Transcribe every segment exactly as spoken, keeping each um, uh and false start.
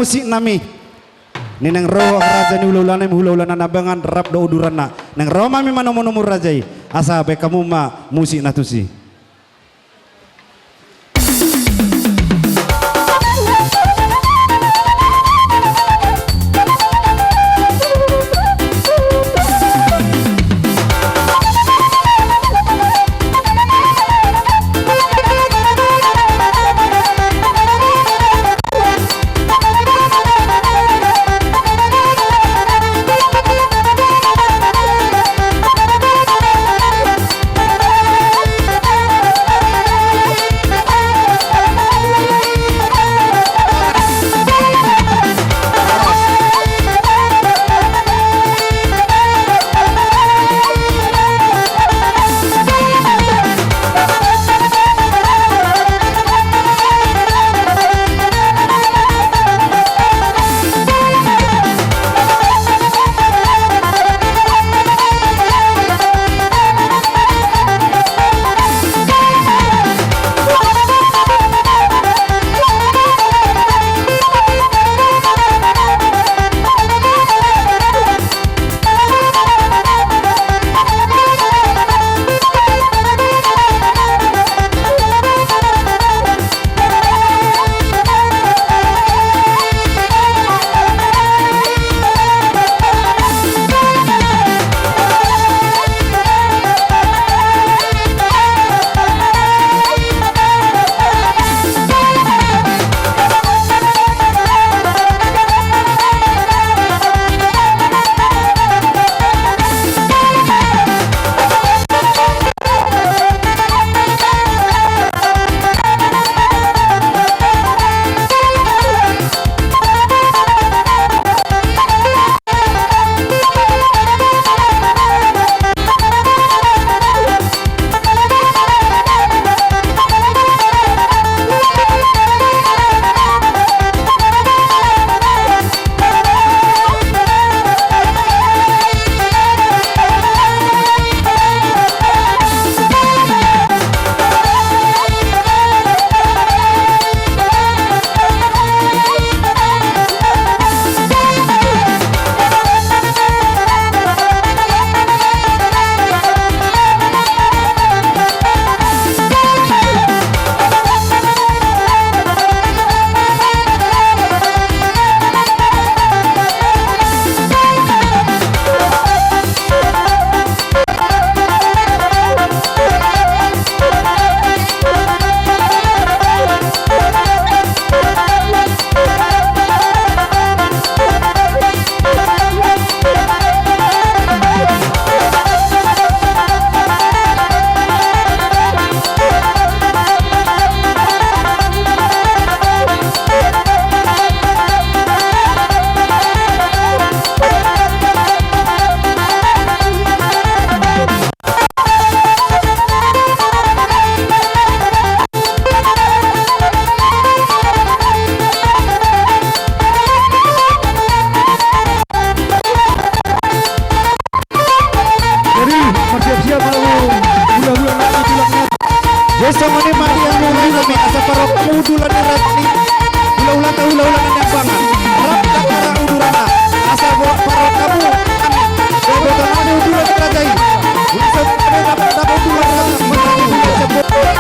musik nami. Ni naeng ro raja ni hulahula nami, hulahula Nambangan rap dohot uduranna. Naeng ro ma hami manomu-nomu raja i. Asa baen hamu ma musik na tusi. Jadi, marsiap-siap ma hulahula nami, tulangna. Jadi songon i ma di hamu hulahula nami, asa parrohahon hamu uduran ni raja i. Hulahulanta, hulahula Nambangan. Rap dakdanak uduranna. Asa parrohahon hamu. Boto nami uduran ni raja i. Hulahula nami, dapot uduran ni raja i.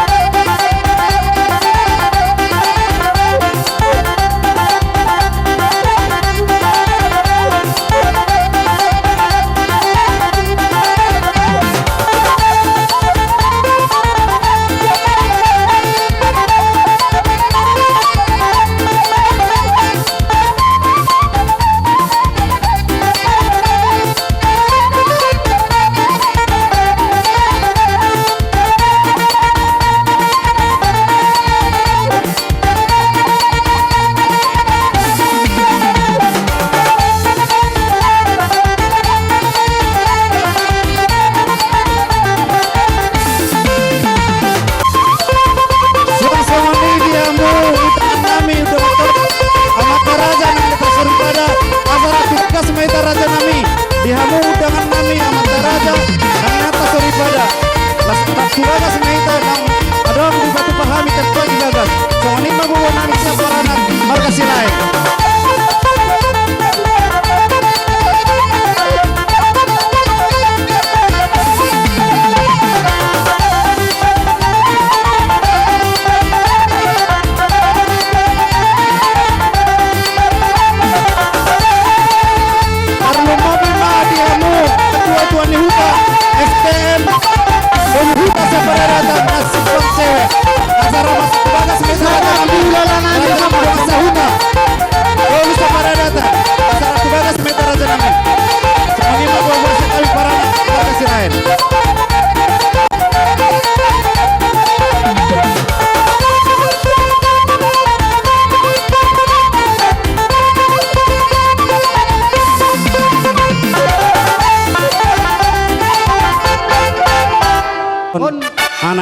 Songon i di hamu undangan nami, undangan nami, amanta raja nang di Pasaripada, asa rap tugas ma hita raja nami. Di hamu undangan nami, amanta raja nang di Pasaripada, las rap tugas ma hita nang adong di Batu Pahami, tertua di gagas. Songon i ma bobo nami siap baranak marga Silaen.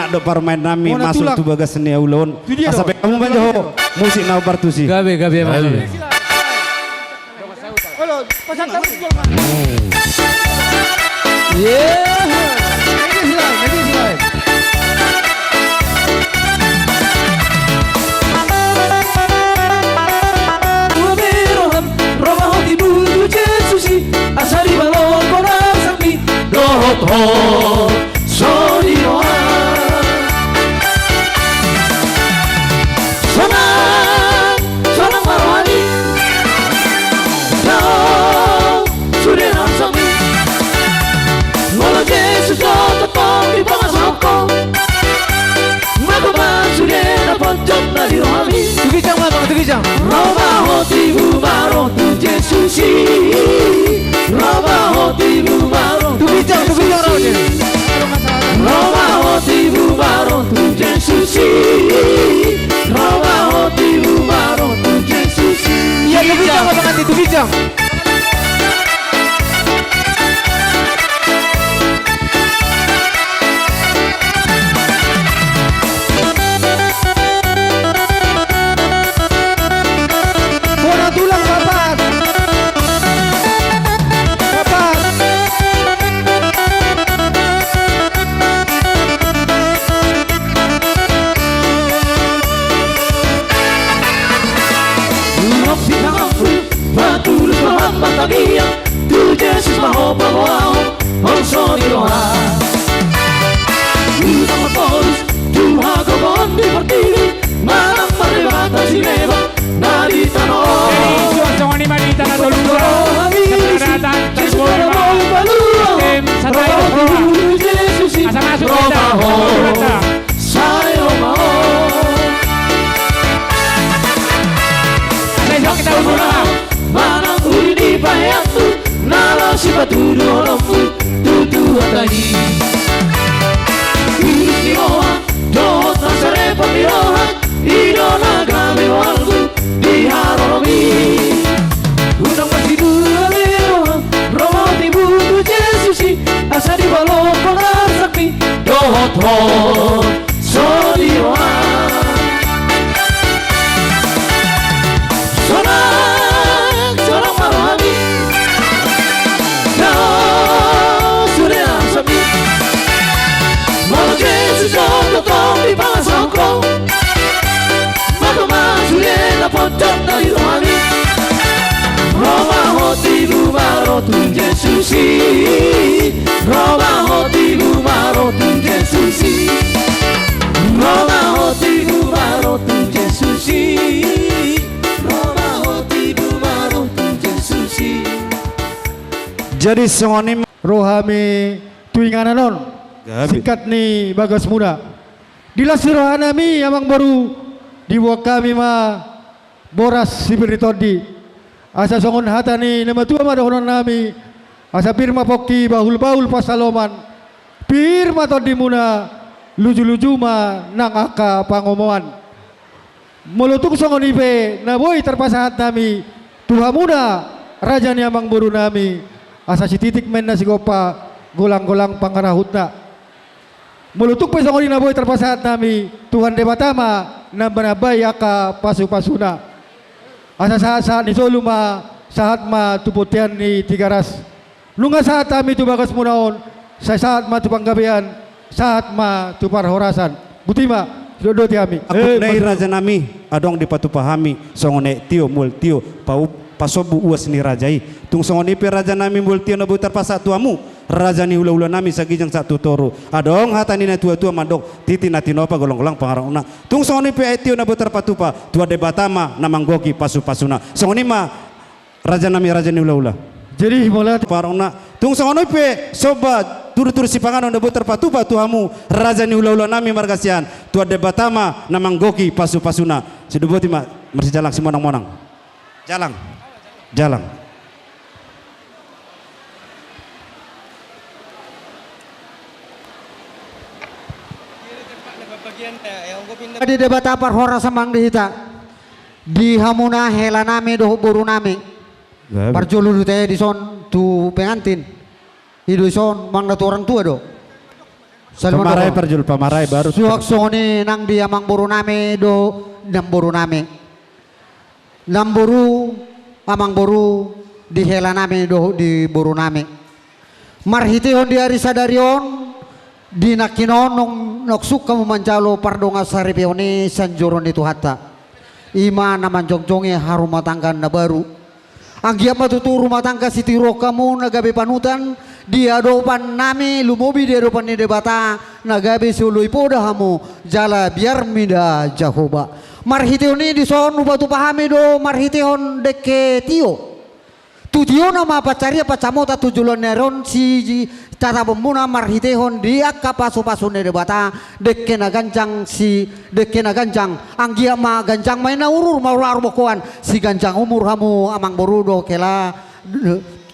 Dohot parumaen nami masuk tu bagas ni ulaon. Asa pe hamu manjaha musik na partusi. Gabe, gabe, gabe. Asa dibalokon arsak mi dohot ho so di roha. Sonang, sonang ma roha ni. Dao sude na arsak mi. Molo Jesus dohot ho di pangasahon ho. Maka ma sude na ponjot na di roha mi. Tu ginjang ma, tu ginjang. Ro ma ho tibu ma ro tu Jesus i. Ro ma ho tibu ma ro tu ginjang, tu ginjang ro. Ro ma ho tibu ma ro tu Jesus i. Ro ma ho tibu ma ro tu Jesus i. Ia, tu ginjang ma, tu ginjang. Bona tulang, papat. Papat. Robi tanganmu, patulus ma hambatan i. Tu Jesus ma ho paboahon, holso ni roha. Ulang ma polus tu hagogoon di portibi, manang mardebata si leba na di tano. Jadi suang songon i ma di tano Toba. Satanadatan, Jesus tarbohima. Paluahon. Asa masuk roha ho. Sai ro ma ho. Sai ro ma ho. Manang uli ni paheanmu na laos sipatudu holongmu tu Tuhanta i. Tulus ni roha dohot na sarepot ni roha, i do na gabe hoalmu di haroromi. Unang marsidua be roham, ro ma ho tibu tu Jesus i, asa dibalokon arsak mi dohot ho so di roha. Sonang, sonang ma roha ni. Dao sude na arsak mi. Molo Jesus dohot ho di pangasahon ho. Maka ma sude na ponjot na di roha mi. Ro ma ho tibu ma ro tu Jesus i. Ro ma ho tibu ma ro tu Jesus i. Ro ma ho tibu ma ro tu Jesus i. Ro ma ho tibu ma ro tu Jesus i. Jadi songon i ma. Ro hami tu inganan on. Gabe. Singkat ni bagasmuna. Di las ni rohanami, amangboru, diboan hami ma boras sipir ni tondi. Asa songon hata ni na matua ma dohononnami, asa pir ma pongki, bahulbahul pansalongan, pir ma tondimuna, lujuluju ma nang angka pangomoan. Molo tung songon i pe na boi tarpasahat hami tu hamuna, raja ni amangborunami, asa sititik ma inna sigompa, golanggolang pangarahutna. Molo tung pe songon i na boi tarpasahat hami, Tuhan Debata ma na manambai angka pasupasuna. Asa sahatsahat ni solu ma, sahat ma tu bontean ni Tigaras. Nunga sahat hami tu bagasmuna on, sai sahat ma tu panggabean, sahat ma tu parhorasan. Botima, sidok doti hami. Angkup nai, rajanami, adong dipatupa hami songon aek tio, mual tio, pau-, pasombu uas ni raja i. Tung songon i pe rajanami, mual tio na boi tarpasahat tu hamu, raja ni hulahulanami saginjang sahat tu toru. Adong hata ni natuatua mandok, titi na tinopa, golanggolang pangarahutna. Tung songon i pe aek tio na boi tarpatupa, Tuhan Debata ma na manggohi pasupasuna. Songon i ma, rajanami, raja ni hulahula. Jadi, mauliate. Parongna. Tung songon i pe somba tudutudu sipanganon na boi tarpatupa tu hamu, raja ni hulahulanami marga Siahaan, Tuhan Debata ma na manggohi pasupasuna. Sidok boti ma, marsijalang, simonangmonang. Jalang. Jalang. Di Debata parhorasan ma di hita, di hamuna helanami dohot borunami. Parjolo do tahe dison tu pengantin. I do dison manang tu orang tua do. Saluhutna pamarai, parjolo pamarai, baru suhut songon i nang di amangboru nami dohot namboru nami. Namboru, amangboru, di hela nami dohot di boru nami. Marhitehon di ari sadari on, di nangkin on nunga, nunga sungkun hamu manjalo pardongan saripeon i sian joro ni Tuhanta. I ma na manjongjongi harumatanggaon na baru. Anggiat ma tutu rumah tangga sitiruon hamu na gabe panutan di adopan nami, lumobi di adopan ni Debata, na gabe sioloi poda hamu jala biar mida Jahowa. Marhitehon i dison hupatupa hami do marhitehon dengke tio. Tu tiona ma pansarian pansamotan tu joloan ni ari on sitatapon muna marhitehon di angka pasupasu ni Debata, dengke na ganjang si, dengke na ganjang, anggiat ma ganjang ma i na uruur, mauruur marbohoan, siganjang umur hamu amangboru dohot hela,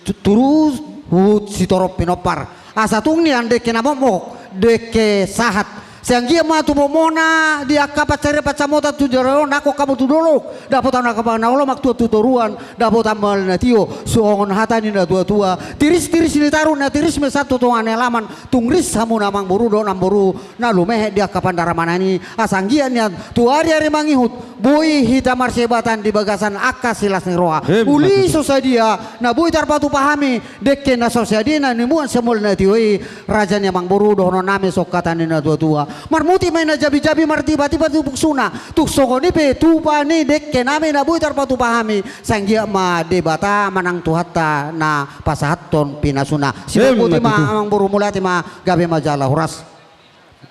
tu-, turus huhut sitorop pinompar. Asa tung nian dengke na mokmok, dengke sahat. Sai anggiat ma tumomona di angka pansarian pansamotan tu joloan on, nangkok hamu tu dolok, dapotan angka na olo, mantuan tu toruan, dapotan mula na tio, songon hata ni na tuatua. Tiris-tiris ni taru na tiris ma i sahat tu tonga ni alaman, tung ris hamu na amangboru dohot namboru na lumehet di angka pandaramanan i, asa anggiat nian tu ari-ari mangihut, boi hita marsiamatan di bagasan angka silas ni roha. Uli so sadia na boi tarpatupa hami, dengke na so sadia na nimuan sian mula na tio i, raja ni amangboru dohonon nami songon hata ni na tuatua. Marmutik ma i na jabi-jabi, martipa-tipa tu pungsuna. Tung songon i pe tupa ni dengke nami na boi tarpatupa hami, sai anggiat ma Debata manang Tuhanta na pasahathon pinasuna. Sidok boti ma, amangboru, mauliate ma, gabe ma jala horas.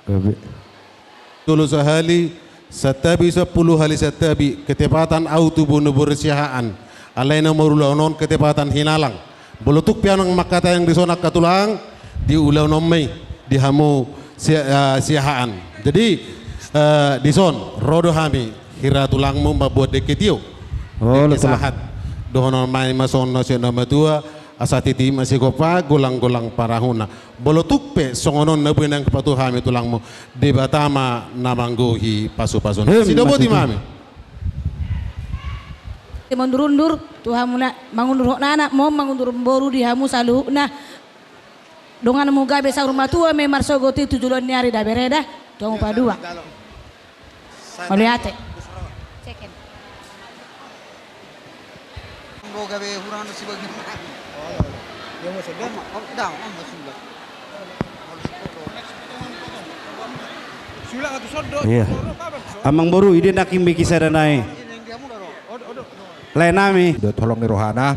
Gabe. Tolu sahali, santabi sampulu hali santabi, ketepatan ahu tubu ni boru Siahaan. Alai na marulaon on ketepatan hinalang. Molo tung pe ahu nunga mangkatai dison angka tulang, di ulaon on ma i, di hamu Sia-, eh, Siahaan. Jadi, eh, dison, ro do hami, hira tulangmu mambuat dengke tio. Dengke sahat. Dohonon ma i ma songon na sian na matua, asa titi ma sigompa, golang-golang parahuna. Molo tung pe songon on na boi nang patupa hami tulangmu, Debata ma na manggohi pasupasuna. Sidok boti ma hami. Mangundur-undur tu hamu na, mangundur hot na anak, mangundur boru di hamu saluhutna. Donganmu gabe saur matua ma i marsogot i tu joloan ni ari da bere da. Tu hamu paduahon. Mauliate. Iya. Amangboru, i do nangkin beki sada nai. Lae nami. Dohot holong ni rohana.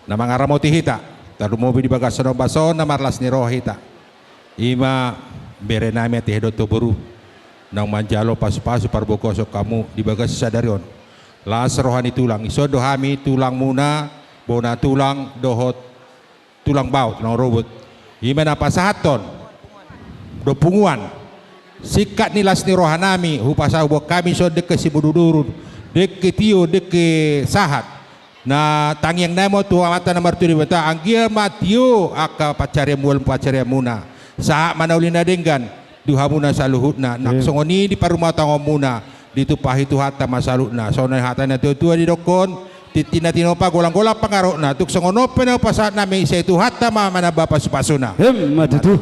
Na mangaramoti hita, tarlumobi di bagasan ombas on na marlas ni roha hita. I ma bere nami ate dohot boru, naung manjalo pasupasu parbogoson hamu di bagasan sadari on. Las roha ni tulang, dison do hami tulangmuna, bona tulang dohot tulang bao, tulang rorobot. I ma na pasahathon dohot punguan. Singkat ni las ni roha nami, hupasahat hami dison dengke simudurudur, dengke tio, dengke sahat. Na tangiang nami ma tu Amanta na martua Debata, anggiat ma tio angka pansarian muna, pansarianmuna. Sahat ma na uli na denggan di hamuna saluhutna, nang songon i di parumahtanggaonmuna, ditumpahi Tuhanta ma saluhutna. Songon hata ni na tuatua didokkon, tintin na tinopa, golang-golang pangarahutna. Tung songon on pe na hupasahat nami, sai Tuhanta ma manamba pasupasuna. Emma tutu.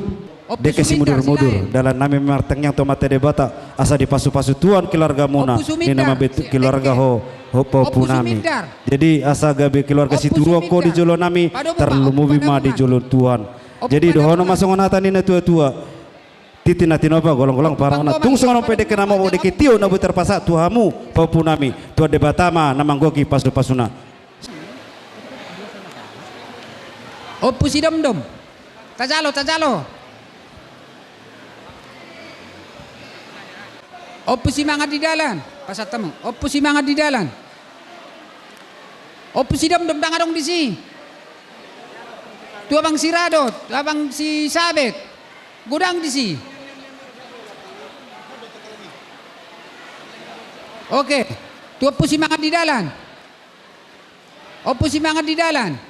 Dengke simudur-mudur, dalan nami martangiang tu Amanta Debata, asa dipasupasu Tuhan keluargamuna, ni na mambentuk keluarga ho, ho pahompu nami. Jadi asa gabe keluarga sitiruon ho di jolo nami, tarlumobi ma di jolo ni Tuhan. Jadi dohonon ma songon hata ni na tuatua. Tintin na tinopa, golang-golang pangarahutna. Tung songon on pe dengke na mokmok, dengke tio na boi tarpasahat tu hamu pahompu nami, Tuhan Debata ma na manggohi pasupasuna. Ompu Sidomdom. Tajalo, tajalo. Ompu Simangan di dalan. Pasahat hamu. Ompu Simangan di dalan. Ompu Sidomdom, ndang adong disi. Tu abang si Radot, tu abang si Sabet. Godang disi. Oke. Tu Ompu Simangan di dalan. Ompu Simangan di dalan.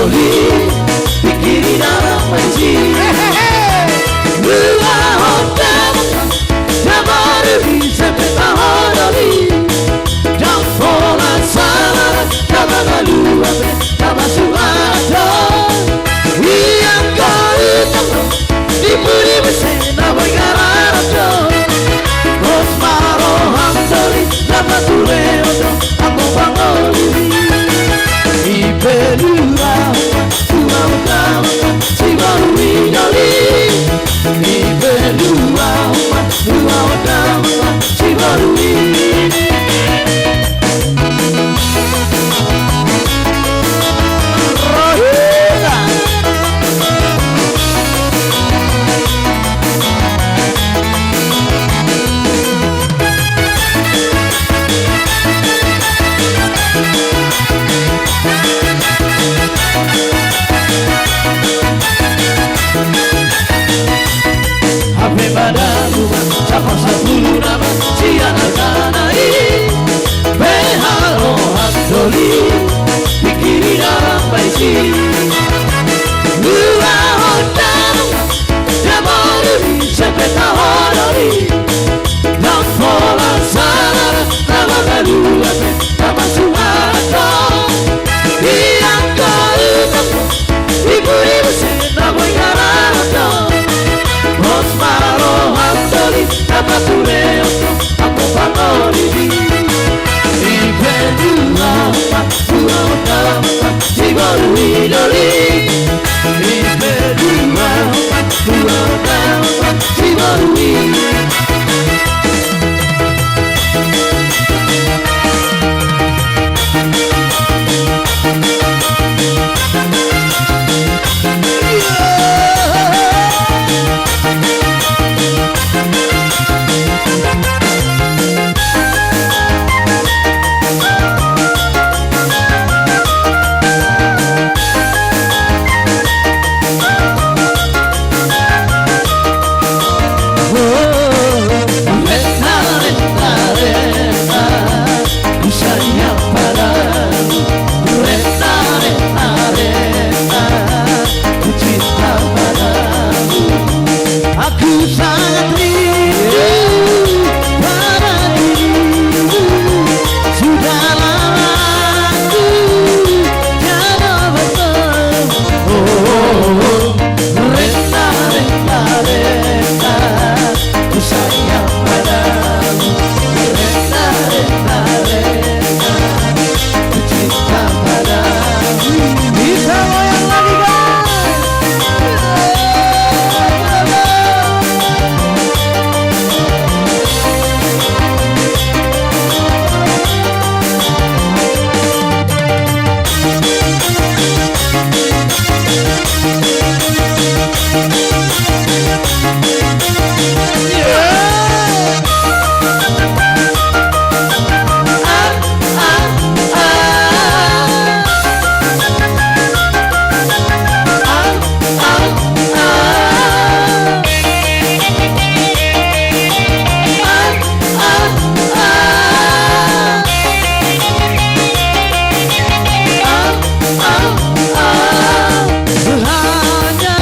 Oli, pingkiri dalam maisi. Hehehe. Dua honda, jabari, sepeta hodoli. Jam pola sabar, jam mangaluan, jam masuada. Ianggo utang, di pudi bese na boi gararan do. Hos ma roham doli, na pature oto, anggo pangoli. Ipe dua, dua utama, si baru i doli. Ipe dua, dua utama, si baru i. Rohina. Hape ma dabu ma, sampang sampulu nama sian argana i. Pe halo handoli, pingkiri dalam maisi. Dua honda, jabari, sepeta hodoli. Jam pola sabar, na mangaluan, na masuada. Ianggo utang, di pudi bese na boi gararan do. Hos ma roham doli, na pature oto, anggo pangoli. Ipe dua, dua utama, si baru i doli. Ipe dua, dua utama, si baru i. Aku sangat rindu pada dirimu, sudah lama aku tiada bertemu. Oh, reta, reta, reta, ku sayang padamu. Reta, reta, reta, ku cinta padamu. Bisa goyang lagi, guys. Hanya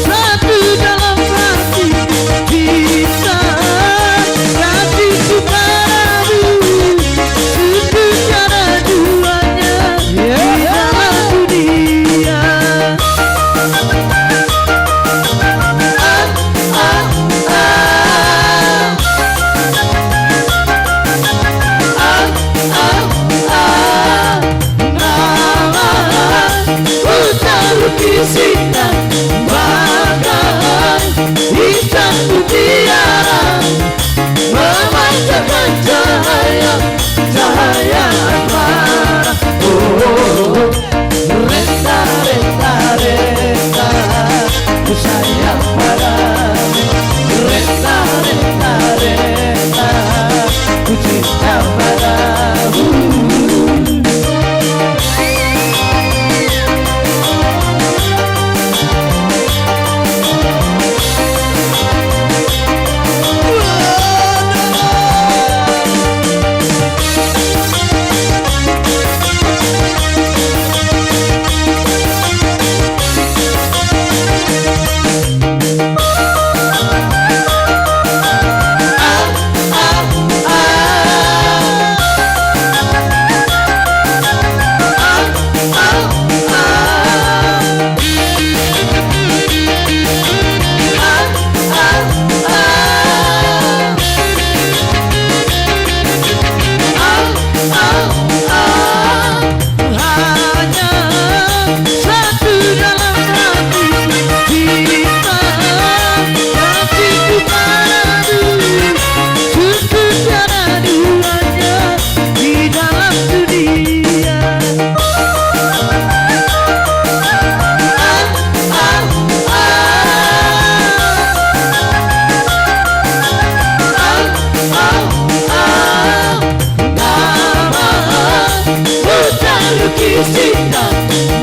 satu dalam hati kita, kasihku padamu, sungguh tiada duanya di dalam dunia. Ah, ah, ah. Ah, ah, ah. Nama ku taruh di sini, bahkan insan mutiara memancarkan cahaya, cahaya asmara. Oh, oh, oh. Reta, reta, reta, ku sayang padamu. Reta, reta, reta, ku cinta padamu.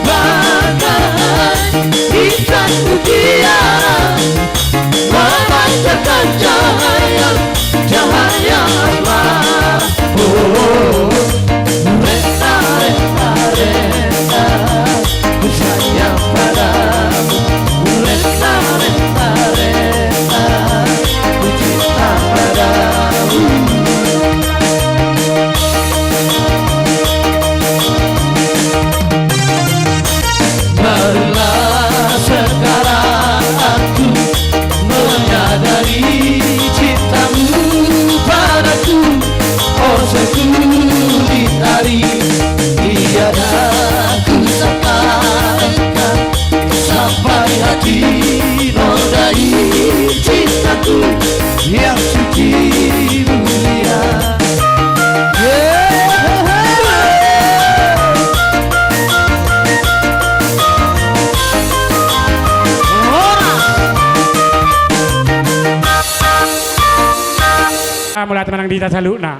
Bagai bintang mutiara, memancarkan cahaya, cahaya Allah. Oh, renta, renta, renta, ku sayang padamu. Renta, renta, renta, ku cinta padamu. Barulah sekarang aku menyadari cintamu padaku, oh sungguh ditarik, tiada ku sangka sampai hati nodai cintaku yang suci mulia. Mauliate ma nang di hita saluhutna.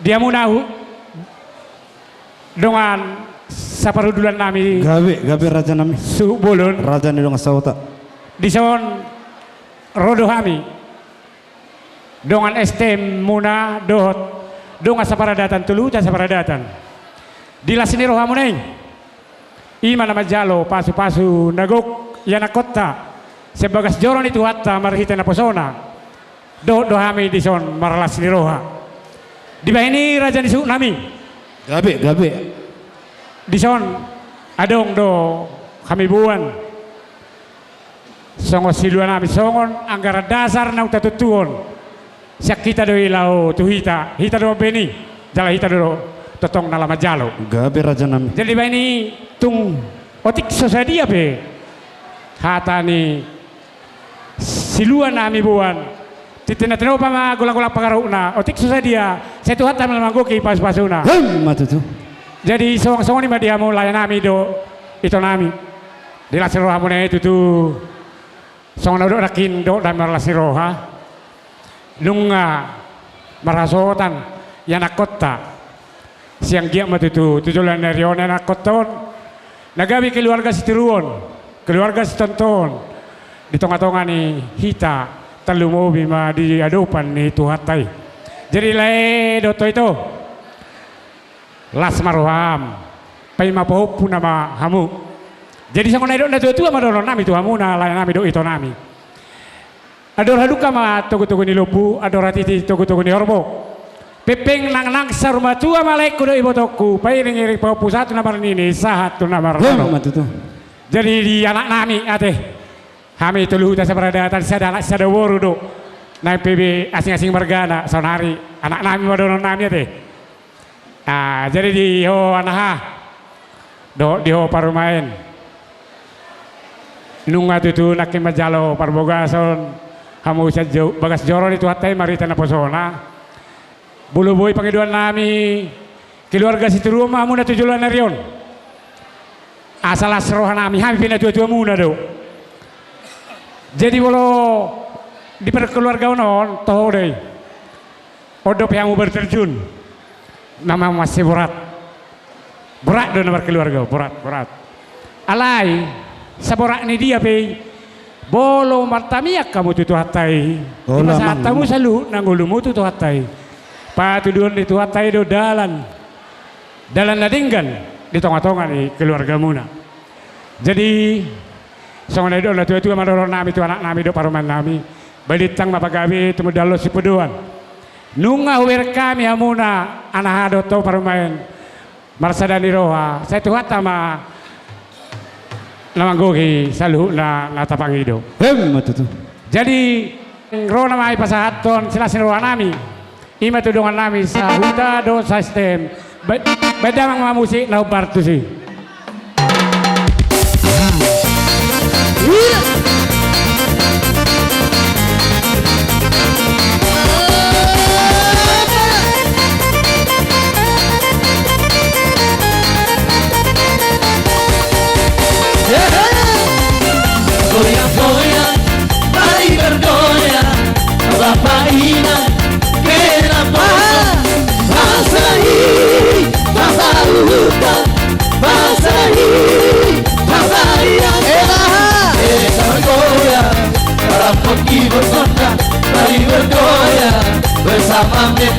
Di hamuna dongan saparhundulan nami. Gabe, gabe raja nami. Suhut bolon. Raja ni dongan sahuta. Dison ro do hami dongan S T M muna dohot dongan saparadatan, tolu huta saparadatan. Di las ni rohamuna i, i ma na manjalo pasupasu na gok ianakhonta sian bagas joro ni Tuhanta marhite naposona. Dohot do hami dison marlas ni roha. Dibahen i raja ni suhut nami. Gabe, gabe. Dison adong do hami boan songon silua nami, songon anggaran dasar naung tatontuhon. Sian hita do i laho tu hita, hita do mambahen i, jala hita do tongtong na laho manjalo. Gabe raja nami. Jadi dibahen i tung otik so sadia pe hata ni silua na hami boan, tintin na tinopa ma golanggolang pangarahutna, otik so sadia sai Tuhanta ma na manggohi pasupasuna. Emma tutu. Jadi songon, songon i ma di hamu lae nami dohot ito nami. Di las ni rohamuna i tutu, songon na hudok nangkin dohot damang las ni roha, nunga marhasohotan ianakhonta. Sian giat ma tutu tu joloan ni ari on ianakhonta on na gabe keluarga sitiruon, keluarga sitontoon di tongatonga ni hita tarlumobi ma di adopan ni Tuhanta i. Jadi lae dohot ito, las ma roham, paima pahompu nama hamu. Jadi songon na nidok natuatua ma dohonon nami tu hamuna lae nami dohot ito nami. Andor halumpang ma togutogu ni lombu, andor hatiti togutogu ni horbo. Pengpeng nangnang saur matua ma laengku dohot ibotongku, pairingiring pahompu sahat tu na marnini, sahat tu na marnono. Emma tutu. Jadi di anak nami ate, hami tolu huta saparadatan, sada anak sada boru do. Naeng pe be asing-asing margana, saonari anak nami ma dohonon nami ate. Ah, jadi di ho anaha dohot di ho parumaen, nunga tutu nangkin manjalo parbagason hamu sian jo-, bagas joro ni Tuhanta i marhite naposona. Molo boi pangidoan nami, keluarga sitiruon ma hamuna tu joloan ni ari on. Asa las roha nami, hami pe natuatuamuna do. Jadi molo di perkeluargaon on toho do i. On dope hamu baru terjun. Nama masih borat. Borat do na markeluarga, borat, borat. Alai saborat ni dia pe i, molo martamiang hamu tu Tuhanta i, dipasahat hamu saluhutna ngolumu tu Tuhanta i, patuduhon ni Tuhanta i do dalan, dalan na denggan di tongatonga ni keluargamuna. Jadi songon na nidok natuatua ma dohonon nami tu anak nami dohot parumaen nami, balintang ma pagabe, tumundalhon sipodoan. Nunga hubereng hami hamuna anaha dohot ho parumaen, marsada ni roha, sai Tuhanta ma na manggohi saluhutna na tapangido. Emma tutu. Jadi ro nama i pasahathon silas ni roha nami. I ma tu dongan nami sahuta dohot sa-S T M. Ba-, baen damang ma musik na hombar tusi. Goyang-goyang, mari bergoyang, Bapak Inan, kenapa? Masa ini, masa lupa,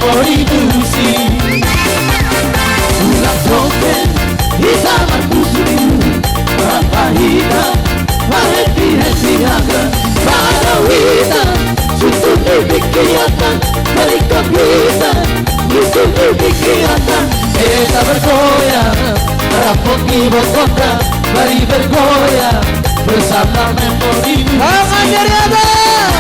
Ori busi. Ulang dope hita marbusu, rap hita marhappy-happy haga. Baru hita susun di pikiran, balik ke hita susun di pikiran. Hita bergoyang, rap di bokota, mari bergoyang bersama memori. Tangan dari atas.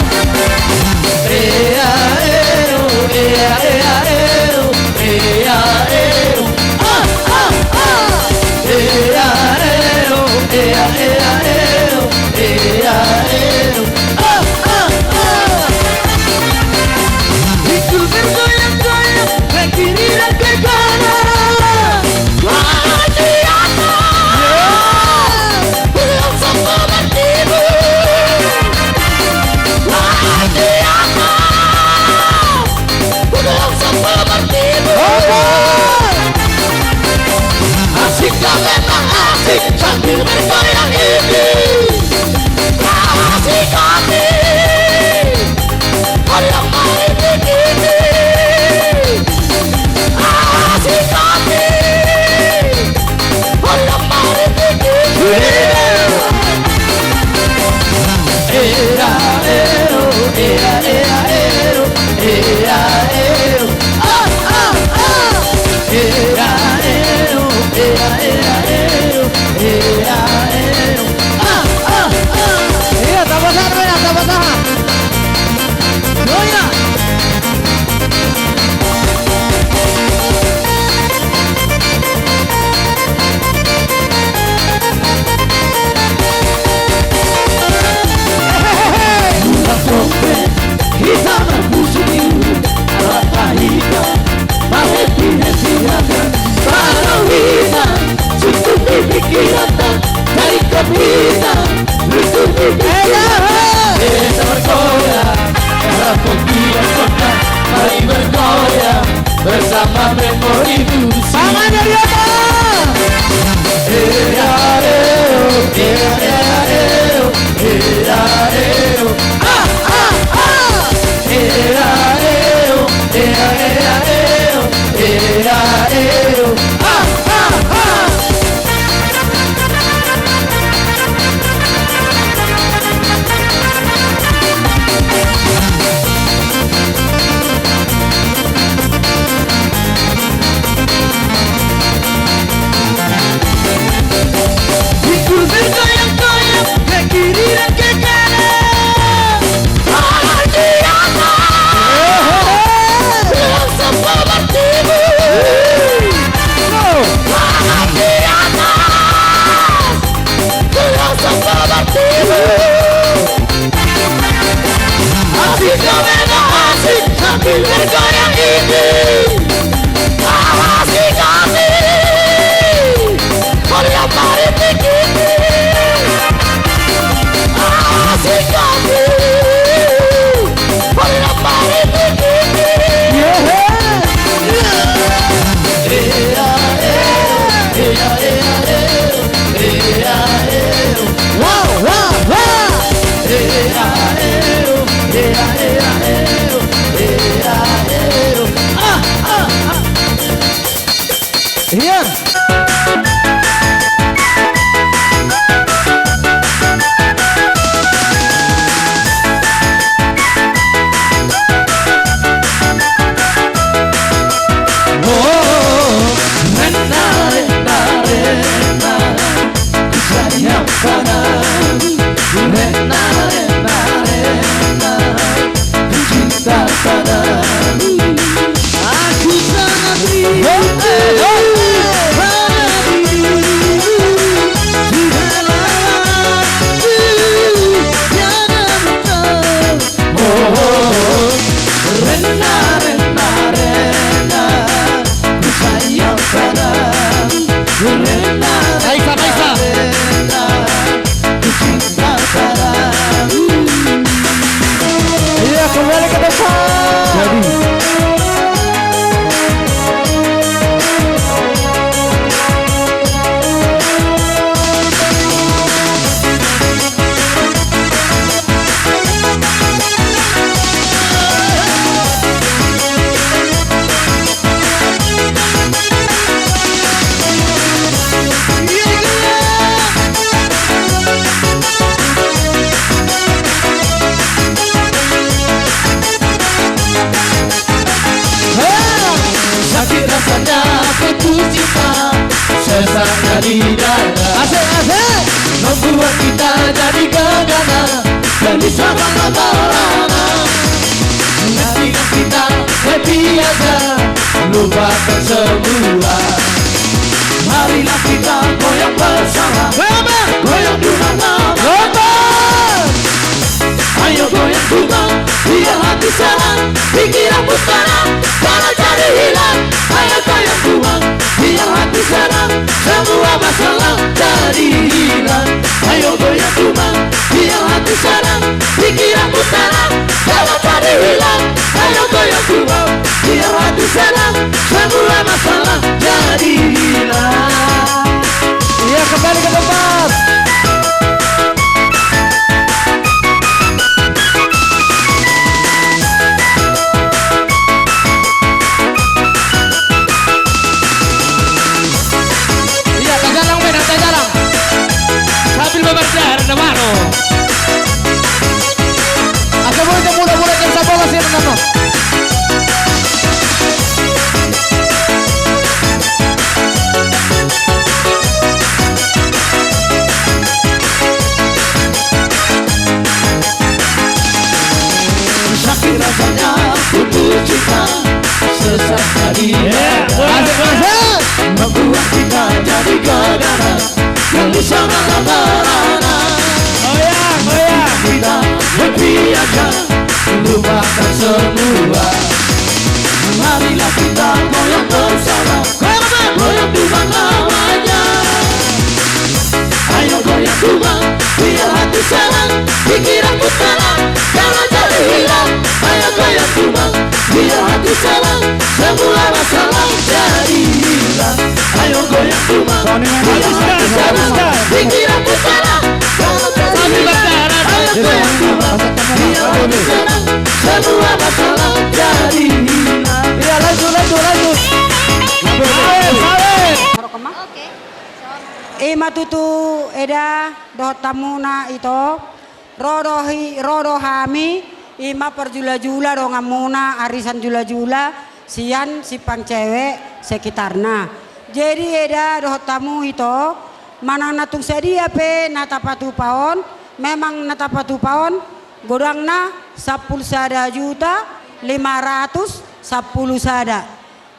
Ea, eo, ea, ea, eo, ea, eo. Ah, ah, ah. Ea, eo, ea, ea, eo, ea, eo. Ah, ah, ah. Ikut bergoyang-goyang, ke kiri dan ke kanan. Wah, siapa? Belum sempat bertidur. Wah, siapa? Belum sempat bertidur. Asik, memang asik sambil bergoyang ini. Asik kami. Hoyong mari pikiri. Asik kami. Hoyong mari pikiri. Ea, eo, ea, ea, eo, ea, eo. Ah, ah, ah. Ea, eo, ea, ea, eo, ea, eo. Ah, ah, ah. Iya, tambah sana, ya, tambah sana. Oh, iya. Ulang dope hita marbusu, rap hita marhappy-happy haga. Baru hita susun di pikiran, dari kepita susun di pikiran. Hita bergoyang, rap di bokota, mari bergoyang bersama memori busi. Tangan dari atas. Ea, eo, ea, ea, eo, ea, eo. Ah, ah, ah. Ea, eo, ea, ea, eo, ea, eo. Ah, ah, ah. Kita jadi gegana, dan di sana barana. Nanti kita happy aja, lupakan semua. Marilah kita goyang bersama. Goyang, Bang. Goyang dengan nama. Goyang. Ayo goyang juga, biar hati senang, pikiran pun tenang, jangan jadi hilang. Ayo goyang juga, biar hati senang, semua masalah jadi hilang. Ayo goyang juga, biar hati senang, pikiran pun tenang, jangan jadi hilang. Ayo goyang juga, biar hati senang, semua masalah jadi hilang. Iya, kembali ke tempat. Iya, tajalang, Bang, tajalang. Sambil memancar, na baru. Asa boleh muda-muda jam sebelas ya, teman-teman. Sakit rasanya putus cinta, sesat jadi. Iya, boleh, boleh. Membuat kita jadi gegana. Yang di sana barana. Goyang, goyang. Kita happy aja, lupakan semua. Marilah kita goyang bersama. Goyang, Bang. Goyang Tuban namanya. Ayo goyang Tuban, biar hati senang, pikiran pun tenang, jangan jadi hilang. Ayo goyang Tuban, biar hati senang, semua masalah jadi hilang. Ayo goyang Tuban, biar hati senang, pikiran pun tenang, jangan jadi hilang. Ayo goyang Tuban, biar hati senang, semua masalah jadi hilang. Iya, lanjut, lanjut, lanjut. Sawer, sawer. Oke. Ima tutu eda dohot hamuna ito. Ro do hi-, ro do hami, ima parjulajula donganmuna, arisan julajula, sian Simpang Cewek sekitarna. Jadi eda dohot hamu ito, manang na tung sadia pe na tapatupa on, memang na tapatupa on, godangna sampulu sada juta lima ratus sampulu sada.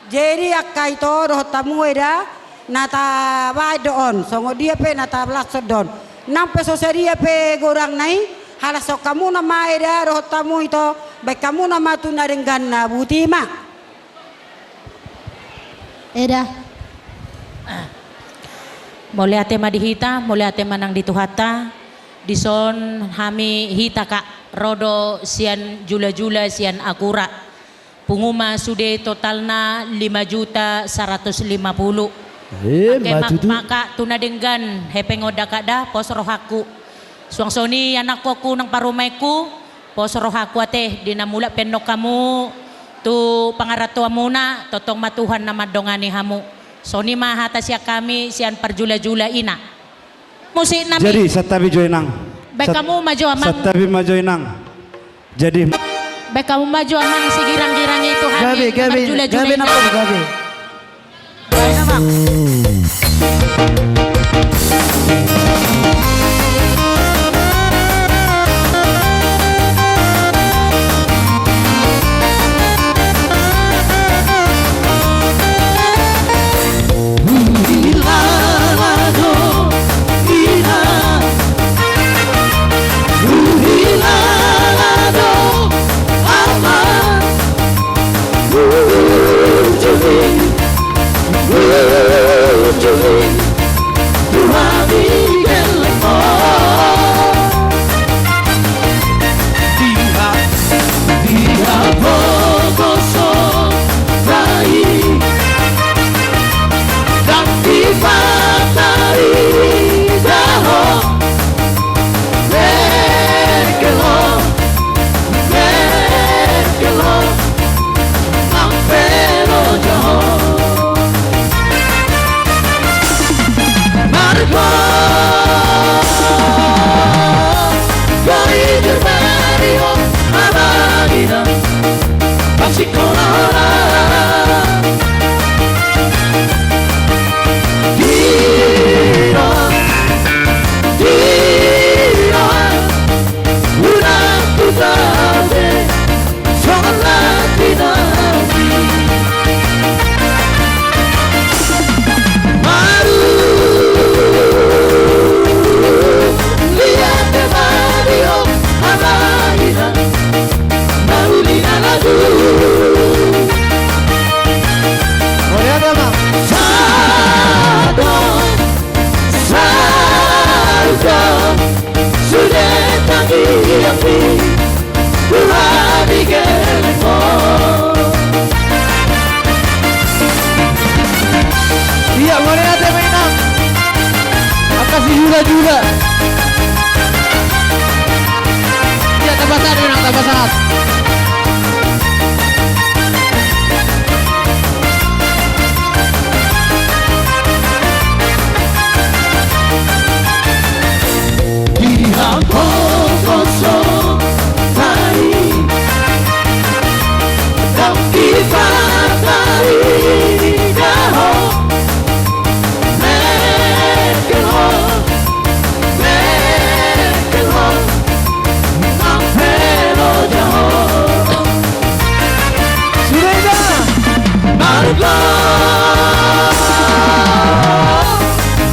Jadi angka ito dohot hamu eda, na tabaen do on, songon dia pe na talashon do on. Nang pe so sadia pe godangna i, halashon hamuna ma eda dohot hamu ito, baen hamuna ma tu na dengganna, botima. Eda. Mauliate ma di hita, mauliate ma nang di Tuhanta. Dison hami hita, Kak, ro do sian julajula sian Akura. Pungu ma sude totalna lima juta saratus lima pulu. Eh, angke ma-, maju tu. Maka tu na denggan, hepeng on da, Kak, da, pos rohangku. Suang songon i anakkonku nang parumaenku, pos rohangku ate, di na mulak pe annon hamu tu pangarantoanmuna, tongtong ma Tuhan na mandongani hamu. Songon i ma hata sian hami, sian parjulajula, ina. Musikna. Jadi, santabi jo, Inang. Baen hamu ma jo, Amang. Santabi ma jo, Inang. Jadi. Baen hamu ma jo, Amang, sigirang-girang i tu hami. Gabe, gabe, gabe, Inang. Nang gabe. Baen, Amang. Jula, jula. Ya, tambah satu, Inang, tambah satu. Di hangko kosong tadi, dang dipartariga ho. Mengkel ho, mengkel ho, nang pe loja ho. Sudah, Inang. Marga,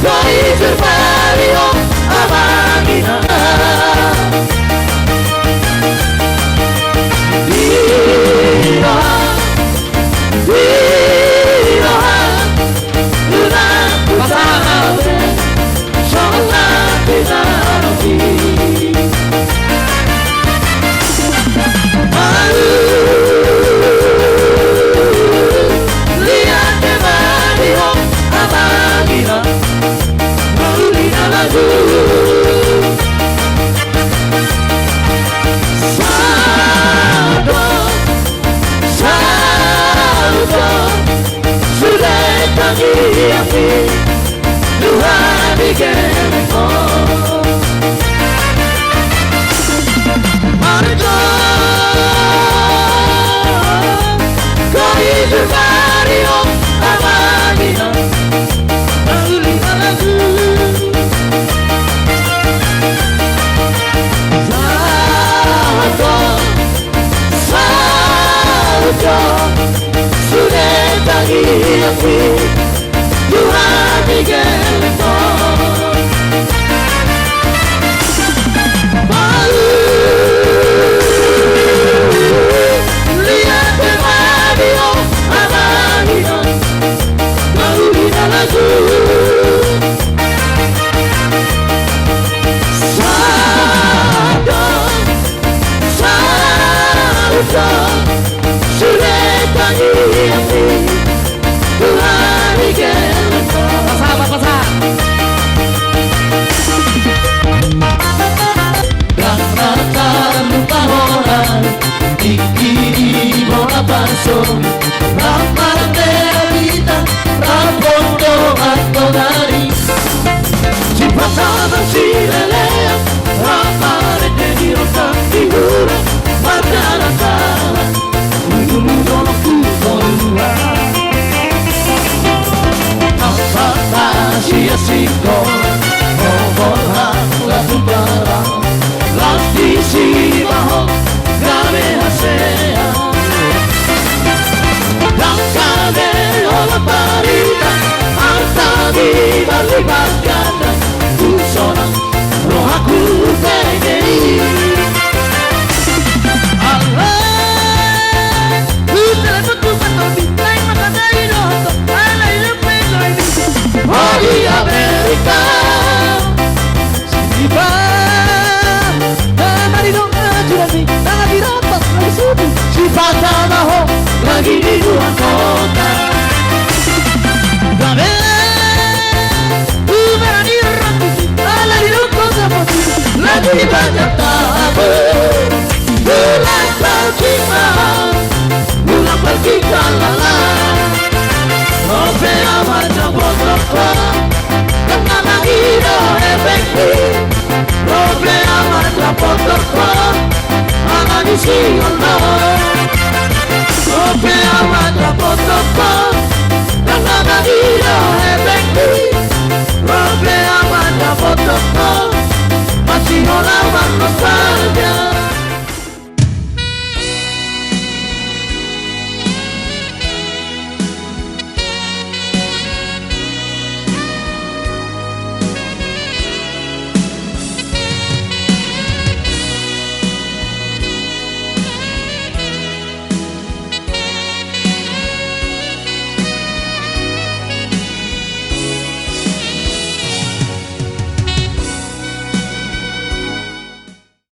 doi jur bari ho, amang inang. Di roha, di roha, unang husahot be, songon na pinaroti. Mauliate ma di ho, amang inang, na uli na laju. Sahat do, saut do, sude tangiangmi tu hami geleng ho. Marga, doi jur bari ho, amang inang, na uli na laju. Sahat do, saut do, sude tangiangmi tu hami geleng ho. Mauliate ma di ho, amang inang, na uli na laju. Sahat do, saut do, sude tangiangmi tu hami geleng ho. Pasa, pasa. Dang na tarlupa hona, tingki di bona paso, dang marhite bintang, dang pondo antong ari. Sipata na silelean, rap marende di rondang di hula, mardalan-dalan, ujung-ujung tu toruan. Apa pasti asik kau, kau berhak langsung terang. Lam disi baho gabe hasea. Dang gabe holan barita, arta di bali barganda, tu sonang rohaku tegei. Alai, utelepon tu Pak Tommy, naeng mangkatai dohot ho, alai dope do i. Ho di Amerika. Sipata ma di ho, na jurami, na di rampas, na di sudu. Sipata ma ho, lagi di luar kota. Gabe, umara di rampas, ala di luar kota, lagi di banyak tabu. Ulang pergi mahal, ulang pergi kalala. Robe amat na potok ho, tengah lagi do efek ni. Robe amat na potok ho, ala ni singon